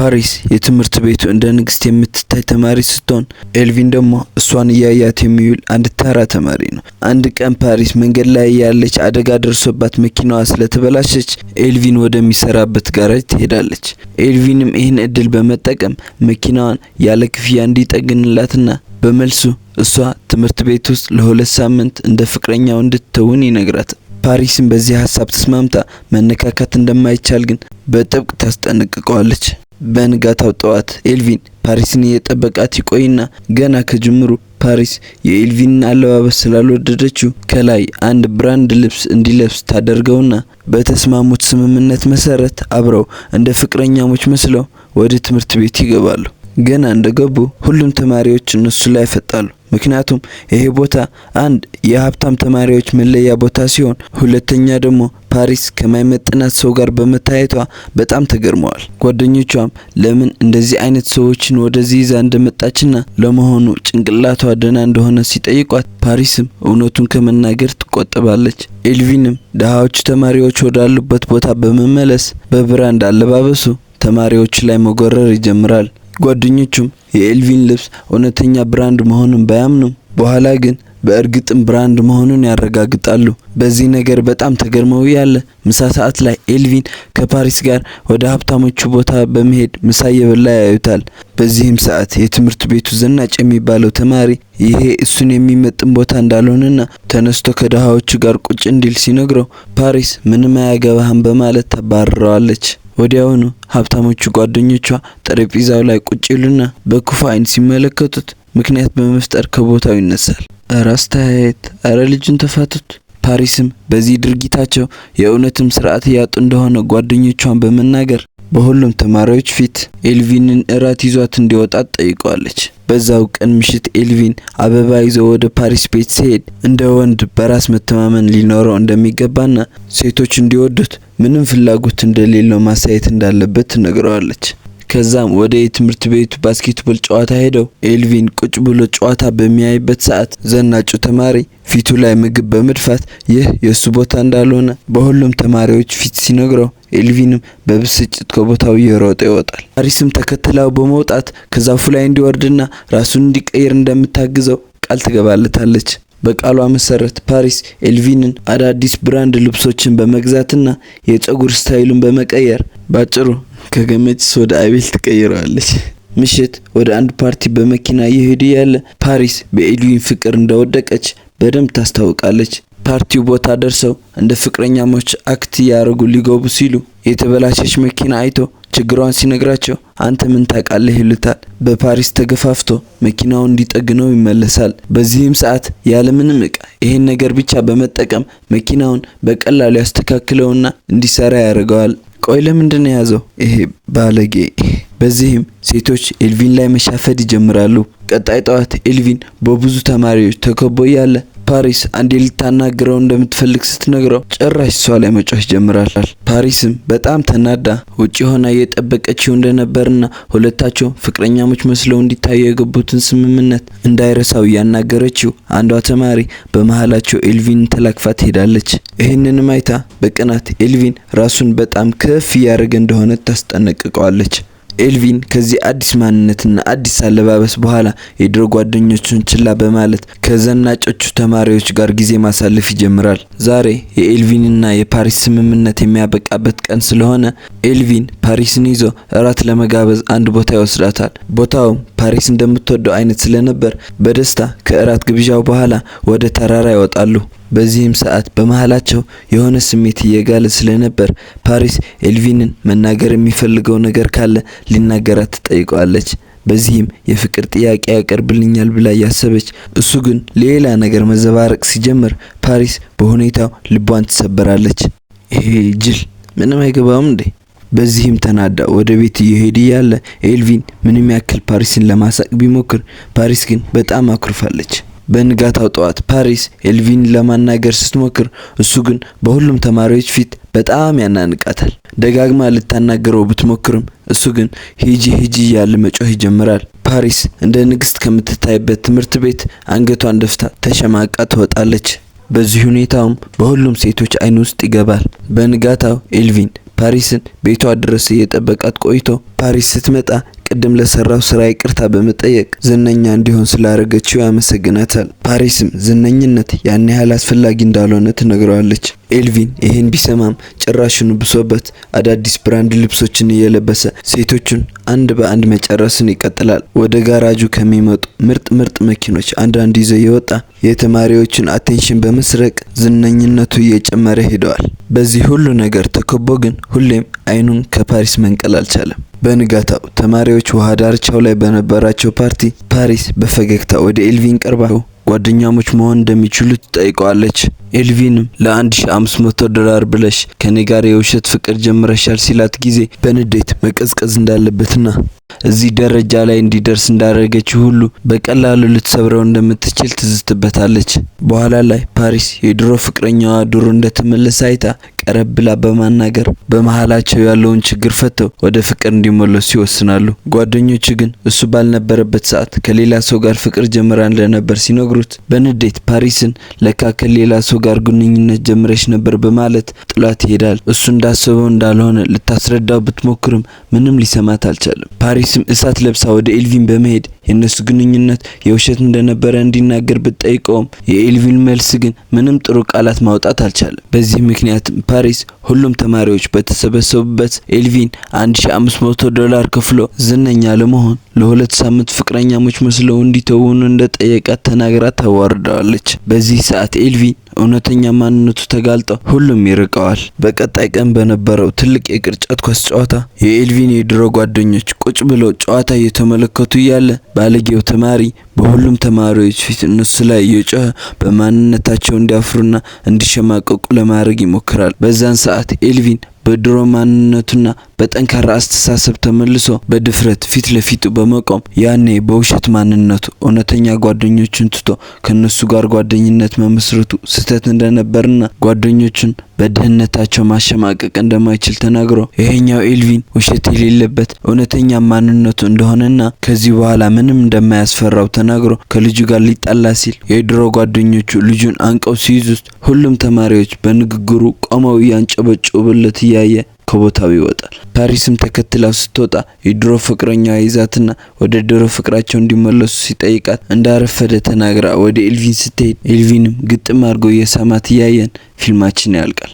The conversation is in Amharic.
ፓሪስ የትምህርት ቤቱ እንደ ንግስት የምትታይ ተማሪ ስትሆን ኤልቪን ደግሞ እሷን እያያት የሚውል አንድ ተራ ተማሪ ነው። አንድ ቀን ፓሪስ መንገድ ላይ ያለች አደጋ ደርሶባት መኪናዋ ስለተበላሸች ኤልቪን ወደሚሰራበት ጋራጅ ትሄዳለች። ኤልቪንም ይህን እድል በመጠቀም መኪናዋን ያለ ክፍያ እንዲጠግንላትና በመልሱ እሷ ትምህርት ቤት ውስጥ ለ2 ሳምንት እንደ ፍቅረኛው እንድትተውን ይነግራታል። ፓሪስም በዚህ ሀሳብ ተስማምታ መነካካት እንደማይቻል ግን በጥብቅ ታስጠነቅቀዋለች። በንጋታው ጠዋት ኤልቪን ፓሪስን እየጠበቃት ይቆይና ገና ከጅምሩ ፓሪስ የኤልቪንን አለባበስ ስላልወደደችው ከላይ አንድ brand ልብስ እንዲለብስ ታደርገውና በተስማሙት ስምምነት መሰረት አብረው እንደ ፍቅረኛሞች መስለው ወደ ትምህርት ቤት ይገባሉ። ገና እንደገቡ ሁሉም ተማሪዎች እነሱ ላይ ያፈጣሉ። ምክንያቱም ይሄ ቦታ አንድ የሀብታም ተማሪዎች መለያ ቦታ ሲሆን፣ ሁለተኛ ደግሞ ፓሪስ ከማይመጥናት ሰው ጋር በመታየቷ በጣም ተገርመዋል። ጓደኞቿም ለምን እንደዚህ አይነት ሰዎችን ወደዚህ ይዛ እንደመጣችና ለመሆኑ ጭንቅላቷ ደህና እንደሆነ ሲጠይቋት ፓሪስም እውነቱን ከመናገር ትቆጠባለች። ኤልቪንም ድሃዎቹ ተማሪዎች ወዳሉበት ቦታ በመመለስ በ brand አለባበሱ ተማሪዎቹ ላይ መጎረር ይጀምራል። ጓደኞቹም የኤልቪን ልብስ እውነተኛ brand መሆኑን ባያምኑም በኋላ ግን በእርግጥም brand መሆኑን ያረጋግጣሉ። በዚህ ነገር በጣም ተገርመው ያለ ምሳ ሰዓት ላይ ኤልቪን ከፓሪስ ጋር ወደ ሀብታሞቹ ቦታ በመሄድ ምሳ እየበላ ያዩታል። በዚህም ሰዓት የትምህርት ቤቱ ዘናጭ የሚባለው ተማሪ ይሄ እሱን የሚመጥን ቦታ እንዳልሆነና ተነስቶ ከድሃዎቹ ጋር ቁጭ እንዲል ሲነግረው ፓሪስ ምንም አያገባህም በማለት ታባርረዋለች። ወዲያውኑ ሀብታሞቹ ጓደኞቿ ጠረጴዛው ላይ ቁጭ ይሉና በክፉ ዓይን ሲመለከቱት ምክንያት በመፍጠር ከቦታው ይነሳል። እረ አስተያየት፣ እረ ልጁን ተፋቱት። ፓሪስም በዚህ ድርጊታቸው የእውነትም ስርዓት እያጡ እንደሆነ ጓደኞቿን በመናገር በሁሉም ተማሪዎች ፊት ኤልቪንን እራት ይዟት እንዲወጣ ትጠይቀዋለች። በዛው ቀን ምሽት ኤልቪን አበባ ይዞ ወደ ፓሪስ ቤት ሲሄድ እንደ ወንድ በራስ መተማመን ሊኖረው እንደሚገባና ሴቶች እንዲወዱት ምንም ፍላጎት እንደሌለው ማሳየት እንዳለበት ትነግረዋለች። ከዛም ወደ የትምህርት ቤቱ basketball ጨዋታ ሄደው ኤልቪን ቁጭ ብሎ ጨዋታ በሚያይበት ሰዓት ዘናጩ ተማሪ ፊቱ ላይ ምግብ በመድፋት ይህ የሱ ቦታ እንዳልሆነ በሁሉም ተማሪዎች ፊት ሲነግረው ኤልቪንም በብስጭት ከቦታው እየሮጠ ይወጣል። ፓሪስም ተከትላው በመውጣት ከዛፉ ላይ እንዲወርድና ራሱን እንዲቀይር እንደምታግዘው ቃል ትገባለታለች። በቃሏ መሰረት ፓሪስ ኤልቪንን አዳዲስ brand ልብሶችን በመግዛትና የፀጉር style ኡን በመቀየር ባጭሩ ከገመችስ ወደ አቤል ትቀይረዋለች። ምሽት ወደ አንድ ፓርቲ በመኪና እየሄዱ ያለ ፓሪስ በኤልቪን ፍቅር እንደወደቀች በደንብ ታስታውቃለች። ፓርቲው ቦታ ደርሰው እንደ ፍቅረኛሞች act እያደረጉ ሊገቡ ሲሉ የተበላሸች መኪና አይቶ ችግሯን ሲነግራቸው አንተ ምን ታውቃለህ ይሉታል። በፓሪስ ተገፋፍቶ መኪናውን እንዲጠግነው ይመለሳል። በዚህም ሰዓት ያለምንም እቃ ይሄን ነገር ብቻ በመጠቀም መኪናውን በቀላሉ ያስተካክለውና እንዲሰራ ያደርገዋል። ቆይ ለምንድን ነው የያዘው ይሄ ባለጌ? በዚህም ሴቶች ኤልቪን ላይ መሻፈድ ይጀምራሉ። ቀጣይ ጠዋት ኤልቪን በብዙ ተማሪዎች ተከቦ እያለ ፓሪስ አንዴ ልታናግረው እንደምትፈልግ ስትነግረው ጭራሽ እሷ ላይ መጮህ ይጀምራል። ፓሪስም በጣም ተናዳ ውጪ ሆና እየጠበቀችው እንደነበርና ሁለታቸው ፍቅረኛሞች መስለው እንዲታዩ የገቡትን ስምምነት እንዳይረሳው እያናገረችው አንዷ ተማሪ በመሃላቸው ኤልቪን ተላክፋ ትሄዳለች። ይህንንም አይታ በቅናት ኤልቪን ራሱን በጣም ከፍ እያደረገ እንደሆነ ታስጠነቅቀዋለች። ኤልቪን ከዚህ አዲስ ማንነትና አዲስ አለባበስ በኋላ የድሮ ጓደኞቹን ችላ በማለት ከዘናጮቹ ተማሪዎች ጋር ጊዜ ማሳለፍ ይጀምራል። ዛሬ የኤልቪንና የፓሪስ ስምምነት የሚያበቃበት ቀን ስለሆነ ኤልቪን ፓሪስን ይዞ እራት ለመጋበዝ አንድ ቦታ ይወስዳታል። ቦታውም ፓሪስ እንደምትወደው አይነት ስለነበር በደስታ ከእራት ግብዣው በኋላ ወደ ተራራ ይወጣሉ። በዚህም ሰዓት በመሃላቸው የሆነ ስሜት እየጋለ ስለነበር ፓሪስ ኤልቪንን መናገር የሚፈልገው ነገር ካለ ሊናገራት ትጠይቀዋለች። በዚህም የፍቅር ጥያቄ ያቀርብልኛል ብላ እያሰበች እሱ ግን ሌላ ነገር መዘባረቅ ሲጀምር ፓሪስ በሁኔታው ልቧን ትሰበራለች። ይሄ ጅል ምንም አይገባውም እንዴ? በዚህም ተናዳ ወደ ቤት እየሄደ እያለ ኤልቪን ምንም ያክል ፓሪስን ለማሳቅ ቢሞክር ፓሪስ ግን በጣም አኩርፋለች። በንጋታው ጠዋት ፓሪስ ኤልቪን ለማናገር ስትሞክር እሱ ግን በሁሉም ተማሪዎች ፊት በጣም ያናንቃታል። ደጋግማ ልታናግረው ብትሞክርም እሱ ግን ሂጂ ሂጂ እያለ መጮህ ይጀምራል። ፓሪስ እንደ ንግስት ከምትታይበት ትምህርት ቤት አንገቷን ደፍታ ተሸማቃ ትወጣለች። በዚህ ሁኔታውም በሁሉም ሴቶች አይን ውስጥ ይገባል። በንጋታው ኤልቪን ፓሪስን ቤቷ ድረስ እየጠበቃት ቆይቶ ፓሪስ ስትመጣ ቅድም ለሰራው ስራ ይቅርታ በመጠየቅ ዝነኛ እንዲሆን ስላደረገችው ያመሰግናታል። ፓሪስም ዝነኝነት ያን ያህል አስፈላጊ እንዳልሆነ ትነግረዋለች። ኤልቪን ይህን ቢሰማም ጭራሹን ብሶበት አዳዲስ brand ልብሶችን እየለበሰ ሴቶቹን አንድ በአንድ መጨረስን ይቀጥላል። ወደ ጋራጁ ከሚመጡ ምርጥ ምርጥ መኪኖች አንዳንድ ይዞ እየወጣ የተማሪዎችን attention በመስረቅ ዝነኝነቱ እየጨመረ ሄደዋል። በዚህ ሁሉ ነገር ተከቦ ግን ሁሌም አይኑን ከፓሪስ መንቀል አልቻለም። በንጋታው ተማሪዎች ውሃ ዳርቻው ላይ በነበራቸው ፓርቲ ፓሪስ በፈገግታ ወደ ኤልቪን ቀርባ ጓደኛሞች መሆን እንደሚችሉ ትጠይቀዋለች። ኤልቪንም ለ1500 ዶላር ብለሽ ከኔ ጋር የውሸት ፍቅር ጀምረሻል ሲላት ጊዜ በንዴት መቀዝቀዝ እንዳለበትና እዚህ ደረጃ ላይ እንዲደርስ እንዳደረገችው ሁሉ በቀላሉ ልትሰብረው እንደምትችል ትዝትበታለች። በኋላ ላይ ፓሪስ የድሮ ፍቅረኛዋ ድሩ እንደተመለሰ አይታ ቀረብ ብላ በማናገር በመሃላቸው ያለውን ችግር ፈተው ወደ ፍቅር እንዲመለሱ ይወስናሉ። ጓደኞቹ ግን እሱ ባልነበረበት ሰዓት ከሌላ ሰው ጋር ፍቅር ጀምራ እንደነበር ሲነግሩት በንዴት ፓሪስን ለካ ከሌላ ሰው ጋር ግንኙነት ጀምረሽ ነበር በማለት ጥሏት ይሄዳል። እሱ እንዳሰበው እንዳልሆነ ልታስረዳው ብትሞክርም ምንም ሊሰማት አልቻለም። ፓሪስም እሳት ለብሳ ወደ ኤልቪን በመሄድ የእነሱ ግንኙነት የውሸት እንደነበረ እንዲናገር ብትጠይቀውም የኤልቪን መልስ ግን ምንም ጥሩ ቃላት ማውጣት አልቻለም። በዚህ ምክንያትም ፓሪስ ሁሉም ተማሪዎች በተሰበሰቡበት ኤልቪን 1500 ዶላር ከፍሎ ዝነኛ ለመሆን ለ2 ሳምንት ፍቅረኛሞች መስለው እንዲተውኑ እንደጠየቃት ተናግራ ታዋርደዋለች። በዚህ ሰዓት ኤልቪን እውነተኛ ማንነቱ ተጋልጦ ሁሉም ይርቀዋል። በቀጣይ ቀን በነበረው ትልቅ የቅርጫት ኳስ ጨዋታ የኤልቪን የድሮ ጓደኞች ቁጭ ብለው ጨዋታ እየተመለከቱ እያለ ባለጌው ተማሪ በሁሉም ተማሪዎች ፊት እነሱ ላይ እየጮኸ በማንነታቸው እንዲያፍሩና እንዲሸማቀቁ ለማድረግ ይሞክራል። በዛን ሰዓት ኤልቪን በድሮ ማንነቱና በጠንካራ አስተሳሰብ ተመልሶ በድፍረት ፊት ለፊቱ በመቆም ያኔ በውሸት ማንነቱ እውነተኛ ጓደኞቹን ትቶ ከነሱ ጋር ጓደኝነት መመስረቱ ስህተት እንደነበርና ጓደኞቹን በድህነታቸው ማሸማቀቅ እንደማይችል ተናግሮ ይሄኛው ኤልቪን ውሸት የሌለበት እውነተኛ ማንነቱ እንደሆነና ከዚህ በኋላ ምንም እንደማያስፈራው ተናግሮ ከልጁ ጋር ሊጣላ ሲል የድሮ ጓደኞቹ ልጁን አንቀው ሲይዙት ሁሉም ተማሪዎች በንግግሩ ቆመው እያንጨበጨቡለት እያየ ከቦታው ይወጣል። ፓሪስም ተከትላው ስትወጣ የድሮ ፍቅረኛዋ ይዛትና ወደ ድሮ ፍቅራቸው እንዲመለሱ ሲጠይቃት እንዳረፈደ ተናግራ ወደ ኤልቪን ስትሄድ ኤልቪንም ግጥም አድርጎ እየሳማት እያየን ፊልማችን ያልቃል።